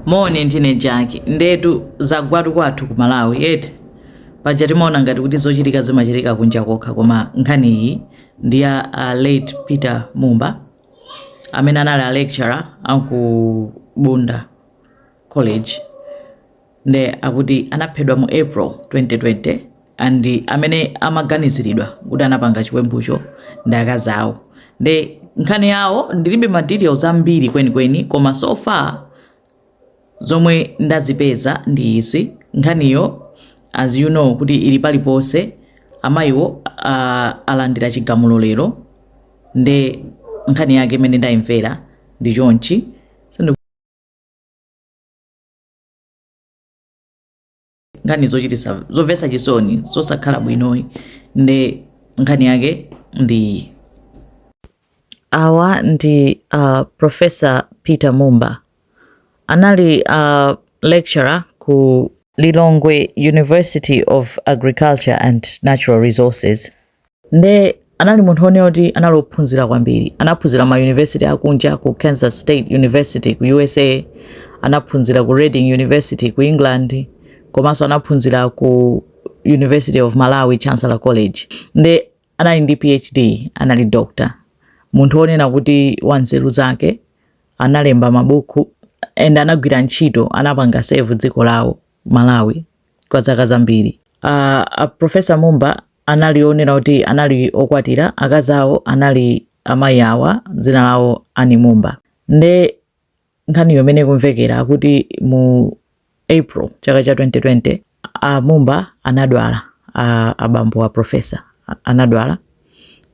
Moni, ndine Jaki. Ndetu zagwatu kwathu ku Malawi eti. Paja timaona ngati kuti zochitika zimachitika kunja kokha, koma nkhani iyi ndi ya late Peter Mumba amene anali a lecturer aku Bunda College. Nde akuti anaphedwa mu April 2020 and amene amaganiziridwa kuti anapanga chiwembucho ndi akazi awo. Nde nkhani yawo ndilibe ma details ambiri kwenikweni, koma so far zomwe ndazipeza ndi izi. Nkhaniyo, as you know kuti ili paliponse, amayiwo alandira chigamulo lero. Nde nkhani yake imene ndayimvera ndi chonchi. Nkhani zochitisa, zomvetsa chisoni, zosakhala bwinoyi. Nde nkhani yake ndi awa, ndi Professor Peter Mumba. Anali lecturer ku Lilongwe University of Agriculture and Natural Resources. Nde anali munthu onena kuti anali ophunzira kwambiri. Anaphunzira ma university akunja, ku Kansas State University ku USA, anaphunzira ku Reading University ku England, komanso anaphunzira ku University of Malawi Chancellor College. Nde anali ndi PhD, anali doctor, munthu onena kuti wanzeru zake, analemba mabuku and anagwira ntchito, anapanga serve dziko lawo Malawi kwa zaka zambiri. Professor Mumba anali onena kuti anali okwatira. Akazi awo anali amayi awa, dzina lawo Annie Mumba. Nde nkhaniyo imene ikumvekera, akuti mu April chaka cha 2020 a Mumba anadwala, abambo a professor anadwala.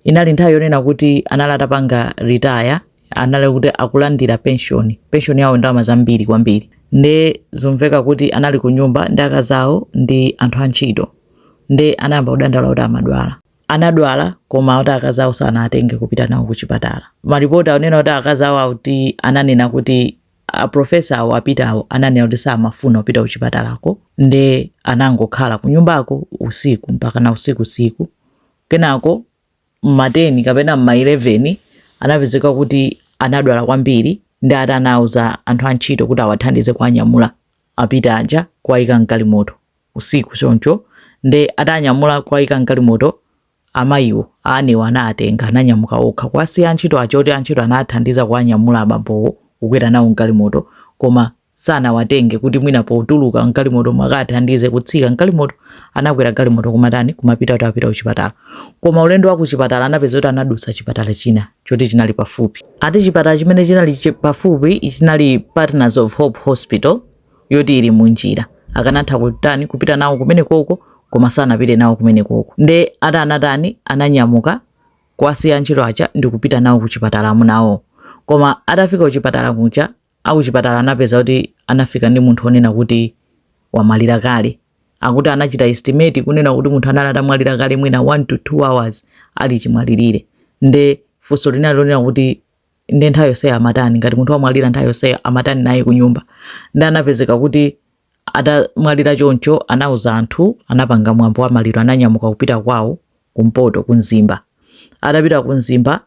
Inali nthawi yonena kuti anali atapanga retire, anali kuti akulandira pension. Pension yawo ndalama zambiri kwambiri. Nde zomveka kuti anali ku nyumba ndi akazi awo ndi anthu antchito. Nde anayamba kudandaula kuti amadwala. Anadwala, koma kuti akazi awo sanatenge kupita nawo ku chipatala. Malipoti akunena kuti akazi awo akuti ananena kuti a professor awo apitawo ananena kuti samafuna kupita ku chipatalako, nde anangokhala ku nyumbako usiku mpaka na usikusiku. Kenako mma 10 kapena mma 11 anapezeka kuti anadwala kwambiri. Ndi ati anauza anthu antchito kuti awathandize kuanyamula apita aja kuwayika mgalimoto usiku choncho. Nde atanyamula kuwayika mgalimoto, amayiwo anewo anawatenga, ananyamuka okha kuwasiya antchito aja, oti antchito anathandiza kuwanyamula abambowo kukwera nawo mgalimoto, koma sanawatenge kuti mwina potuluka mgalimoto mwakathandize kutsika mgalimoto. Anakwera galimoto kumatani, kumapita kuti apita kuchipatala. Koma ulendo wa kuchipatala anapeza kuti anadusa chipatala china choti chinali pafupi. Ati chipatala chimene chinali pafupi chinali Partners of Hope Hospital yoti ili munjira. Akanatha kutani, kupita nawo kumene koko, koma sanapite nawo kumene koko. Nde ati anatani, ananyamuka kuwasiya antchito aja ndi kupita nawo kuchipatala amunawo. Koma atafika kuchipatala kuja, akuchipatala anapeza kuti anafika ndi munthu onena kuti wamwalira kale. Akuti anachita estimate kunena kuti munthu anali atamwalira kale mwina 1 to 2 hours ali chimwalirire. Nde funso linali lonena kuti nde nthawi yonseyo amatani? Ngati munthu wamwalira nthawi yonseyo, amatani naye kunyumba? Nde anapezeka kuti atamwalira choncho, anauza anthu, anapanga mwambo wa maliro, ananyamuka kupita kwawo kumpoto ku Mzimba. Atapita ku Mzimba,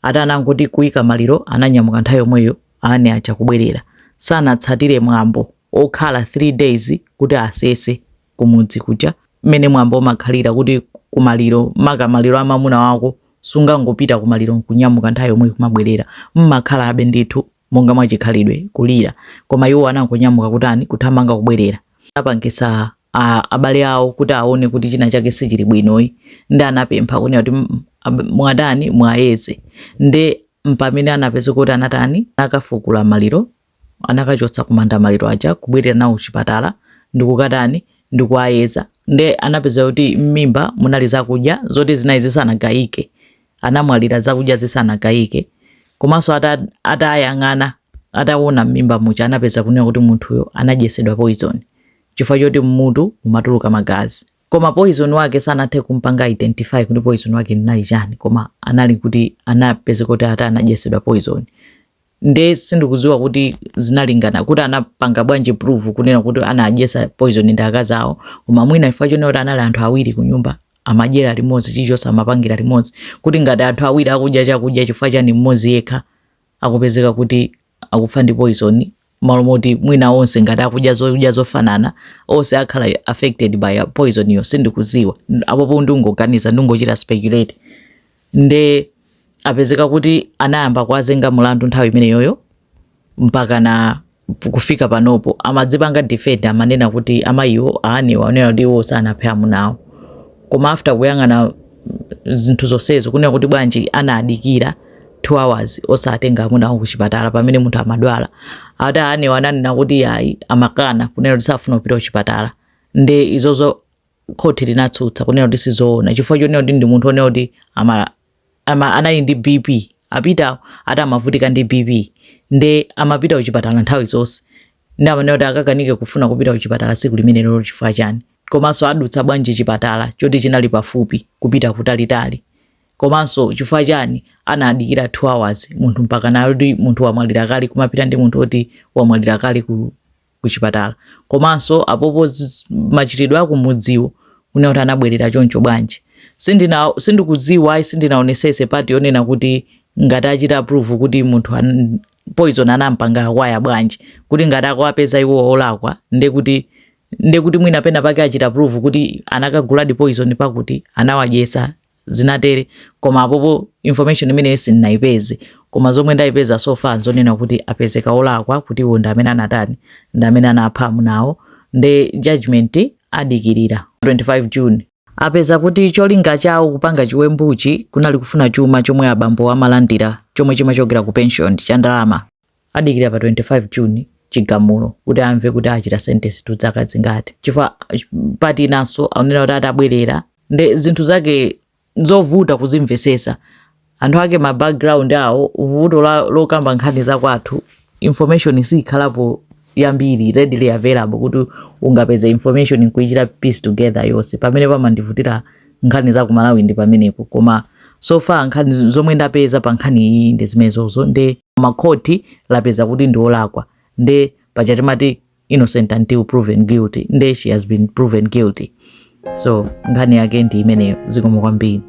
ati anangoti kuyika maliro, ananyamuka nthawi yomweyo ane aja kubwerera. Sanatsatire mwambo okhala 3 days kuti asese kumudzi kuja, mmene mwambo umakhalira kuti kumaliro, maka maliro a mamuna wako, sungangopita kumaliro nkunyamuka nthawi yomwe kumabwerera. Mmakhalabe ndithu monga mwachikhalidwe kulira. Koma iwo anangonyamuka kutani, kuthamanga kubwerera. Apangisa abale awo kuti aone kuti china chake sichili bwinoyi, ndi anapempha kunena kuti mwatani, mwayeze. Nde mpamene anapeza kuti anatani, anakafukula maliro, anakachotsa kumanda maliro aja, kubwerera nawo kuchipatala ndikukatani, ndikuwayeza. Nde anapeza kuti m'mimba munali zakudya zoti zinali zisanagayike. Anamwalira zakudya zisanagayike. Komanso atayang'ana, ataona m'mimba muja, anapeza kunena kuti munthuyo anadyesedwa poison chifukwa choti mmutu mumatuluka magazi. Koma poison wake sanathe kumpanga identify kuti poison wake ndinali chani, koma anali kuti anapezeka kuti ati anadyesedwa poison. Nde sindikudziwa kuti zinalingana kuti anapanga bwanji prove kunena kuti anadyesa poison ndi akazi awo, koma mwina chifukwa chonena kuti anali anthu awiri kunyumba, amadyera limodzi, chilichonse amapangira limodzi, kuti ngati anthu awiri akudya chakudya, chifukwa chani mmodzi yekha akupezeka kuti akufa ndi poison? Malo moti mwina onse ngati akudya zokudya zofanana, onse akhala affected by a poison yo. Sindikuziwa apopo, ndingoganiza, ndingochita speculate. Nde apezeka kuti anayamba kuwazenga mulandu nthawi imeneyoyo mpaka na kufika panopo. Amadzipanga defend, amanena kuti amayiwo aaniwo anena kuti iwo sanaphe amunawo, koma after kuyang'ana zinthu zonsezo, kunena kuti bwanji anadikira 2 hours osatenga amunawo kuchipatala pamene munthu amadwala, ati aaniwo ananena kuti ayi, amakana kunena kuti safuna kupita kuchipatala. Nde izozo khoti linatsutsa kunena kuti sizoona, chifukwa chonena kuti ndi munthu onena kuti anali ndi BP apita, ati amavutika ndi BP, nde amapita kuchipatala nthawi zonse. Ndi amanena kuti akakanike kufuna kupita kuchipatala tsiku limenelo chifukwa chani? Komanso adutsa bwanji chipatala choti chinali pafupi kupita kutalitali? Komanso chifukwa chani anadikira 2 hours munthu mpaka naloti munthu wamwalira kale, kumapita ndi munthu oti wamwalira kale ku chipatala? Komanso apopo machitidwe akumudziwo kunena kuti anabwerera choncho bwanji? Sindikudziwa ayi, sindinaonesese part yonena kuti ngati achita prove kuti munthu poison anampanga acquire bwanji, kuti ngati akuwapeza iwo olakwa, ndekuti mwina pena pake achita prove kuti anakaguladi poison pakuti anawadyesa zinatere. Koma apopo information imeneyi sindinayipeze, koma zomwe ndayipeza so far nzonena kuti apezeka olakwa, kuti iwo ndi amene anatani, ndi amene anapha amunawo. Nde judgment adikirira 25 June. Apeza kuti cholinga chawo kupanga chiwembuchi kunali kufuna chuma chomwe abambo amalandira, chomwe chimachokera ku pension cha ndalama. Adikira pa 25 June chigamulo kuti amve kuti achita sentence to zaka zingati, chifukwa part inanso akunena kuti atabwerera nde zinthu zake zovuta kuzimvesesa, anthu ake ma background awo. Vuto lokamba nkhani zakwathu, information siyikhalapo yambiri readily available kuti ungapeze information nkuichita piece together yonse. Pamene pamandivutira nkhani za kumalawi ndi pamenepo. Koma so far nkhani zomwe ndapeza pa nkhani iyi ndi zimenezozo. Nde makhoti lapeza kuti ndi olakwa, nde paja timati innocent until proven guilty, nde she has been proven guilty. So nkhani yake ndi imeneyo. Zikomo kwambiri.